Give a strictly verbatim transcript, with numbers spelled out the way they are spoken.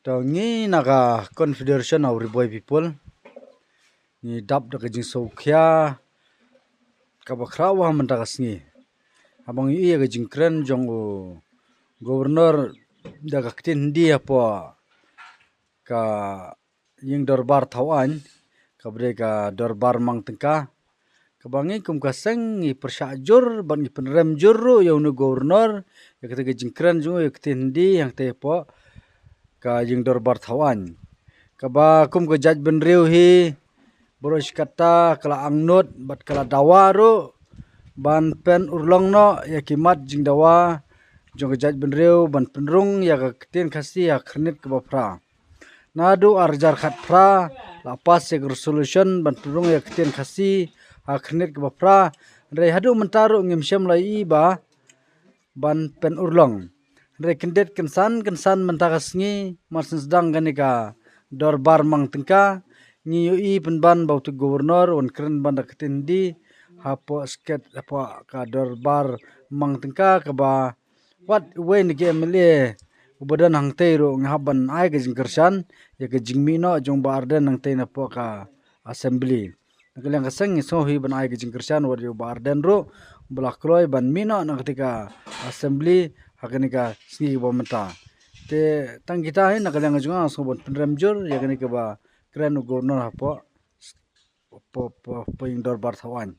To ngi na ka Confederation of Ri Bhoi People ngi dap da ka jingsngewkhia kaba khraw ha mynta ka sngi. Haba ngi ïohi ïa ka jingkren jong u Governor da ka ktien Hindi hapoh ka ïing dorbar thaw aiñ, kaba dei ka dorbar mang tyngka. Kaba ngi kum ka seng ngi pyrshah jur bad ngi pynrem jur ruh ïa une u Governor ïa kata ka jingkren jong u ïa ka ktien Hindi hangta hapoh ka ïing dorbar thaw aiñ. Kaba kum ka jaitbynriew hi baroh shi katta ka la angnud bad ka la dawa ruh ban pynurlong noh ïa ki mat jingdawa jong ka jaitbynriew ban pynrung ïa ka ktien Khasi ha ka khyrnit kaba phra. Naduh ar hajar khatphra la pass ïa ka resolution ban pynrung ïa ka ktien Khasi ha ka khyrnit kaba phra. Hynrei haduh mynta ruh ngim shym la ïohi ba ban pynurlong. Hynrei kyndit kynsan kynsan mynta ka sngi, mar shen sdang kane ka dorbar mang tyngka, ngi ïohi pynban ba utu u Governor u wan kren ban da ka ktien Hindi hapoh sket hapoh ka dorbar mang tyngka, kaba wat uwei na ki MLA uba don hangtei ruh nga hap ban ai ka jingkyrshan ïa ka jingmih noh jong u Bah Ardent hangtei napoh ka Assembly. Na ka liang ka seng ngi sngewbha ban ai ka jingkyrshan wat ïa u Bah Ardent ruh ba la kloi ban mih noh na katei ka Assembly ha kane ka sngi kaba mynta. Te tang kita hi na ka liang ka jong nga nga sngewbha ban pynrem jur ïa kane kaba kren u Governor hapoh hapoh hapoh ïing dorbar thaw aiñ.